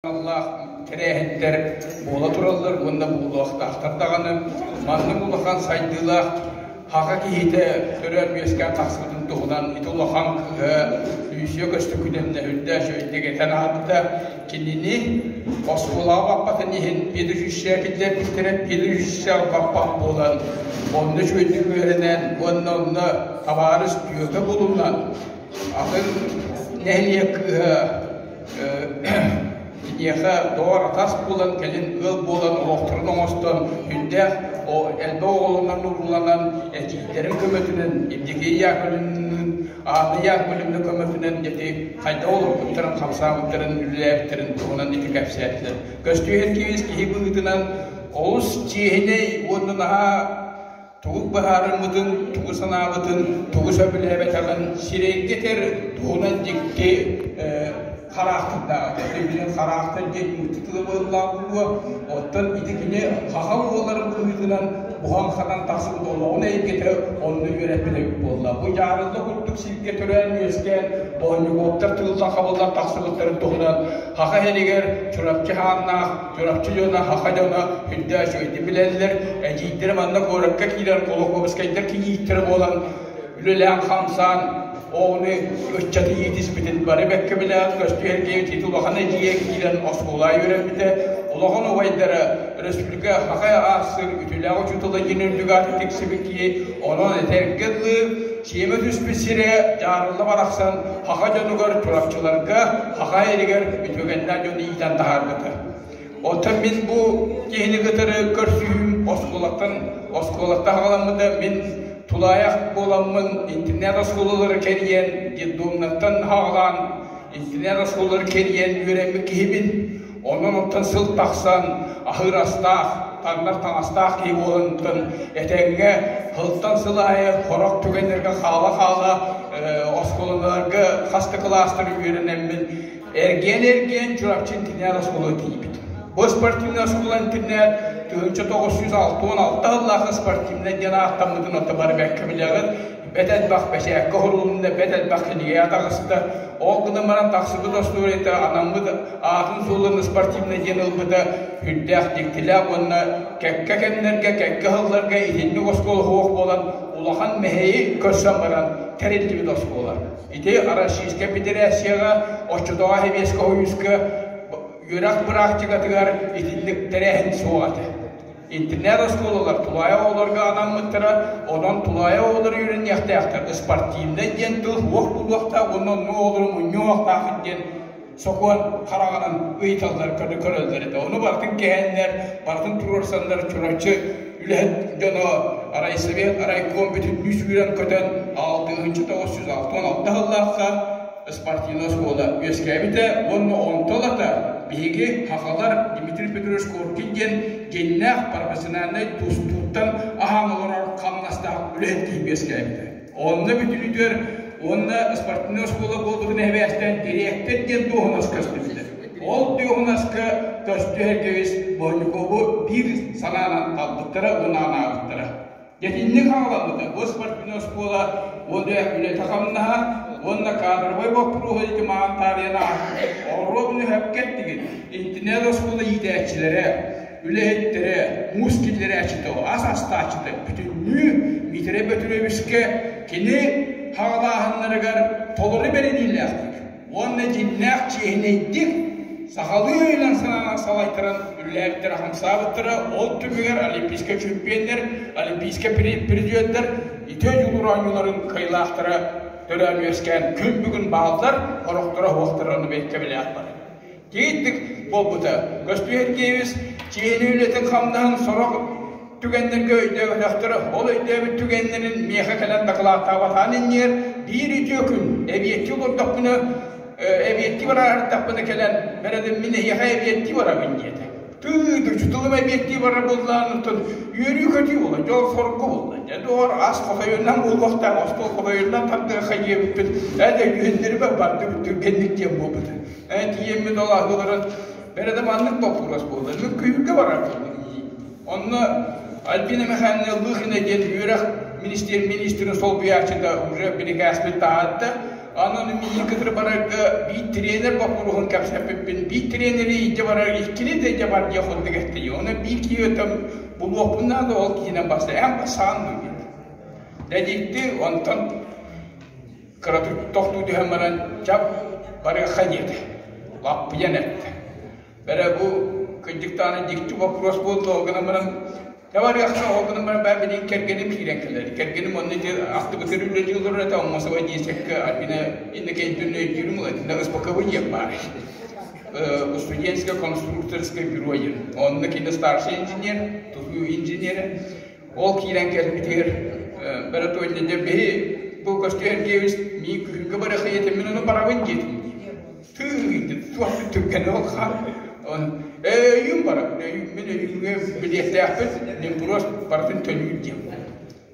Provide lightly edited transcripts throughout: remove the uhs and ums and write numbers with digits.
Аналлаах тэрээһиннэр буола тураллар уонна буолуохтаахтар даҕаны. Маннык улахан сайдыылаах саха киһитэ төрөөн-үөскээн тахсыбытын туһунан ити улахан кыыһа Люция Көстөкүүнэбинэ үрдээх үчүгэйдик этэн аһарбыта. Кинини оскуолаҕа баппатын иһин педучилищеҕа киллэрбиттэрэ, педучилищеҕа баппат буолан, онно үчүгэйдик үөрэнэн уонна онно табаарыс дьүөгэ булунан, атын нэһилиэк кыыһа Киниэхэ доҕор-атас буолан, кэлин ыал буолан олохторун оҥостон, сүрдээх элбэх оҕолонон урууланан, эдьиийдэрин көмөтүнэн, Евдокия Яковлевналыын, Анна Яковлевна көмөтүнэн ити хайдах олорбуттарын, хамсаабыттарын, үлэлээбиттэрин туһунан ити кэпсээтилэр. Көстүүһэн киис киһи быһыытынан олус чиэһинэй уонна наһаа тугу быһаарыммытын, тугу санаабытын, тугу сөбүлээбэтэҕин сирэйгэ этэр туһунан дьикти хараахтардаах этэ. Билин хараахтар диэн нуучча тыла быһыллаах буолуо. Оттон ити кини хаха буоларын быһыытынан буһан-хатан тахсыбыт олоҕун эйгэтэ онно үөрэппит эбит буолла. Бу дьаарылла курдук сиргэ төрөөн-үөскээн, боонньугуоптар тыыллан-хабыллан тахсыбыттарын туһунан Хаха иһигэр Чурапчы хааннаах Чурапчы дьоно, Хаха дьоно үрдээх үчүгэйдик билэллэр. Эдьиийдэрэ манна куоракка киирэр Колокуобускайдар кийииттэрэ буолан үлэлээн-хамсаан оҕону ыччаты иитиспитин бары бэккэ билэҕит. Көстүү ити улахан эдьиийэ киирэн оскуолаҕа үөрэммитэ. Улахан убайдара республика Хаха аассыр үтүлээх учуутала диэн үрдүк ааты тиксибит киһи. Онон этэргэ дылы сиэмэ түспүт сирэ дьаарылла барахсан Хаха дьонугар, Чурапчыларга, Хаха эригэр үтүгэннээх дьону иитэн таһаарбыта. Оттон мин бу киһини кытары көрсүһүүм оскуолаттан оскуолаттан саҕаламмыта. Мин тулаайах буоламмын интернет оскуолалары кэрийэн, детдомнартан саҕалаан интернет оскуолалары кэрийэн үөрэммит киһибин. Онон оттон сыл тахсан аһыыр астаах, таҥнар таҥастаах киһи буолан этэҥҥэ сылтан сыл аайы сорох түгэннэргэ хаала-хаала оскуолаларга хас да кылаастары үөрэнэммин эргиэн-эргиэн Чурапчы интэрнээт оскуола тиийбит. Бу спортивнай оскуола интэрнээт 1966 сыллаах спортивнай диэн ааттаммытын ото бары бэккэ билэҕит. Бэт элбэх бэчээккэ уһулунна, бэт элбэх кинигэ таҕыста. Ол гынан баран тахсыбыт остуоруйата анаммыт аатын-суолун спортивнай диэн ылбыта сүрдээх дьиктилээх уонна кэккэ кэмнэргэ, кэккэ сылларга итинник оскуола суох буолан улахан мэһэйи көрсөн баран тэриллибит оскуола. Ити Российскай Федерацияҕа оччотооҕу Сэбиэскэй Союзка үөрэх практикатыгар итинник тэрээһин суох этэ. Интернет оскуолалар тулаайах оҕолорго анаммыттара, онон тулаайах оҕолор үөрэниэхтээхтэр. Спортивнай диэн тыл суох буолуохтаах уонна онно оҕолору мунньуохтааххын диэн сокуон хараҕынан ыйыталлар, көрөллөр этэ. Ону барытын кэһэннэр, барытын туруорсаннар Чурапчы үлэһит дьоно райсовет, райком бүтүннүү сүүрэн-көтөн 6966 сыллаахха спортивнай оскуола үөскээбитэ уонна онтон ылата биһиги сахалар Дмитрий Петрович Коркин диэн дьиҥнээх профессиональнай тустууттан аһаан олорор хамнастаах үлэһит киһи үөскээбитэ. Онно бүтүнүтүөр уонна спортивнай оскуола буолбутун эбээстэн дириэктэр диэн дуоһунас көстүбүтэ. Ол дуоһунаска көстүһэргэбис Бонньукову биир санаанан талбыттара уонна анаабыттара. Итинник хаалламмыта бу спортивнай оскуола уонна үлэтэ-хамнаһа уонна кадровай боппуруоһу ити маан таарыйан ааспыт оруобуна сөпкө эттигит. Интернет оскуола иитээччилэрэ, үлэһиттэрэ, муус киллэрээччитэ, ас астааччыта бүтүннүү Миитэрэй Бөтүрүөбүскэ кини хаҕалааһыннарыгар толору бэриниилээхтик уонна дьиҥнээх чиэһинэйдик сахалыы өйүнэн санаанан салайтаран үлэлээбиттэрэ хамсаабыттара, ол түмүгэр олимпийскай чөмпүйүөннэр, олимпийскай призердэр үтүө дьулуур оонньууларын кыайыылаахтара төрөөн үөскээн күн бүгүн бааллар, сорохторо уохтара ону бэйкэ билээхтэр. Тиийдик буолбута. Көстүү Сергеевич чиэһинэй үлэтин хамнаһын сорох түгэннэргэ өйдөөбөтөхтөрө. Ол өйдөөбүт түгэннэрин миэхэ кэлэн дакылааттаабатаҕын иннигэр биир үтүө күн эбиэттии олордохпуна эбиэттии бараардахпына кэлэн бэрэдим мин эһиэхэ эбиэттии барабын диэтэ. Тыы учуталым эбиэттии барар буоллаан оттон үөрүү-көтүү буолла, дьол-соргу буолла. Дьэ доҕор ас хотойунан буолуохтаах, остуол хотойунан тардыахха диэбиппит, ээ да үһүннэрибэ бардыбыт түргэнник диэн буолбута. Ээ тиийэммит ол аһыыларын бэрэ да маннык боппуруос буолла. Мин күүргэ барар буоллум. Онно Альбина Михайловна Лыхина диэн үөрэх министр министрин солбуйааччыта уже бирикээспит таһаарда. Аны миигин кытары барарга биир тренер боппуруоһун кэпсэппиппин, биир тренери илдьэ барар, иккини да илдьэ бар диэх курдук эттэ. Оны биир киһи өтөм булуохпун наада, ол киһинэн барса, эн бассаан дуу диэн. Дьэ онтон кыратык тохтуу түһэн баран, чап барыахха диэтэ. Лаппыйан эттэ. Бэрэ бу кырдьыктааны дьикти боппуруос буолла, ол гынан баран Табарыахха ол гынан баран баа билигин кэргэним киирэн кэлэр. Кэргэним онно ити ахтыбытыр үлэлии олорор этэ, Оммосова диэсэккэ Альбина Иннокентьевна өйдүүрүм ылатына СПК-бы диэн баар. Студенческое конструкторское бюро диэн. Онно кини старший инженер, тутуу инженерэ. Ол киирэн кэлбитигэр бэрэ дьэ биһи бу Костя Сергеевич миин күһүҥҥэ барыахха диэтим, мин ону барабын диэтим. Тыый, туох түргэн ол Өйүм барабын, өйүм, мин өйүмҥэ билиэттээхпин, Днеппрос барытын төлүүр диэн.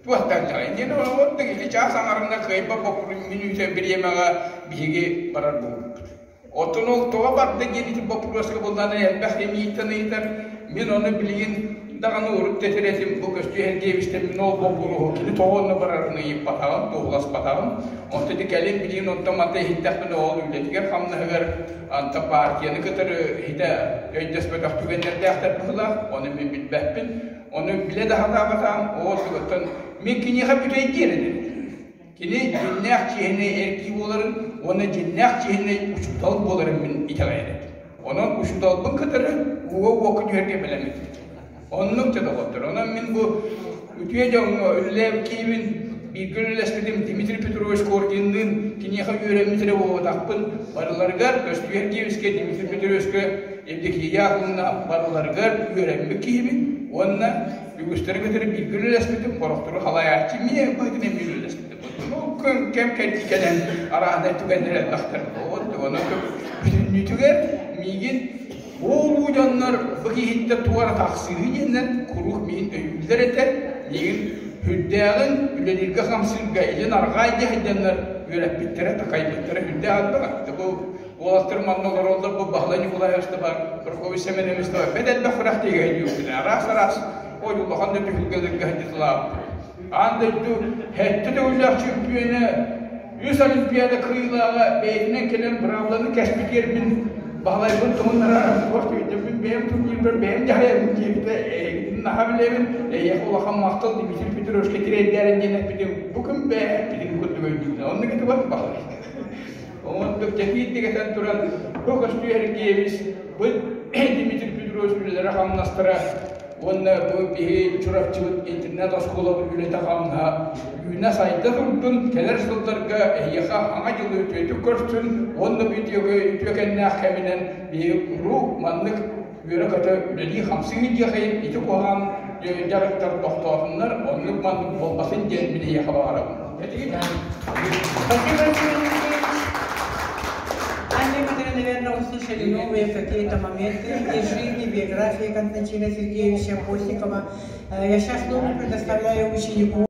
Туохтан дьаҕай диэн онтон ити чаас аҥарына кыайба мүнүүтэ бириэмэҕэ биһиги барар буолбуппут. Оттон ол тоҕо барда диэн ити боппуруоска буллаҕына элбэх эмииттэн ыйытар. Мин ону билигин даҕаны урут да этэр этим, бу көстүү Сергеевичтэн мин ол боппуруоһу кини тоҕо онно барарын ыйыппатаҕым, туоһуласпатаҕым. Онтон ити кэлин билигин онтон манта иһиттэхпинэ ол үлэтигэр-хамнаһыгар анта партияны кытары иһитэ өйдөспөтөх түгэннэрдээхтэр быһыылаах, ону мин билбэппин. Ону билэ да сатаабатаҕым, ол тугуттан мин киниэхэ бүтэйдиэр этим. Кини дьиннээх чиэһинэй эркии буоларын уонна дьиннээх чиэһинэй учуутал буоларын мин итэҕэйэр этим. Онон учууталбын кытары ууга-уокка түһэргэ бэлэм этим. Оннук да доҕоттор. Онон мин бу үтүө дьоҥҥо үлэлээбит киһибин бииргэ үлэлэспитим Дмитрий Петрович Коркинныын киниэхэ үөрэммит эрэ буолбатахпын барыларыгар Көстүү Сергеевичкэ, Дмитрий Петровичка, Евдокия Яковлевна барыларыгар үөрэммит киһибин уонна үгүстэри кытары бииргэ үлэлэспитим, сорохтору халайааччы эмиэ быһыытынан эмиэ үлэлэспитим. Ну, кэм кэлии кэлэн арааһынай түгэннэр элбэхтэр. Онон бүтүннүүтүгэр миигин Улуу дьоннор бу киһиттэн туора тахсыыһы диэннэр куруук миигин өйүүллэр этэ, миигин сүрдээҕин үлэлииргэ-хамсыырга илин-арҕаа дьэ сылдьаннар үөрэппиттэрэ, такайбыттара сүрдээх элбэх. Бу уолаттар манна олороллор, бу Баһылай Николаевич да бар, Прокопий Семенович да бар, бэт элбэх күрэхтэһиигэ сылдьыбыппыт. Араас-араас ой улахан да түһүлгэлэргэ сылдьыталаабыппыт. Аан дойду сэттэ төгүллээх чөмпүйүөнэ Үс Олимпиада кыайыылааҕа бэйэтинэн кэлэн быраабыланы кэспитигэр мин Баһылайбын туһуннарар туох мин бэйэм турнирбар бэйэм дьаһайабын диэбитэ эйигин наһаа билэбин эйиэхэ улахан махтал Дмитрий Петровичка тириэрдээрин диэн эппитим бу күн бэйэ эппитин курдук өйдүүбүн оннук ити бар Баһылай оннук дьэкиирдик этэн туран бу көстүү Сергеевич бу Дмитрий Петрович үлэлэрэ хамнастара Уонна бу биһи Чурапчыбыт интернет-оскуолабыт үлэтэ-хамнаһа үүнэ-сайда турдун, кэлэр сылларга эһиэхэ Саҥа дьылы үтүөтүк көрсүн уонна бу үтүөкэннээх кэминэн биһиги куруук маннык үөрэ-көтө үлэлии-хамсыы сылдьыахайын, ити куһаҕан дьарыктар тохтоотуннар, оннук маннык буолбатын диэн мин эһиэхэ баҕарабын. Спасибо, Алексей Аня, мы, наверное, услышали новые какие-то моменты из жизни, биографии Константина Сергеевича Постникова. Я сейчас слово предоставляю ученику.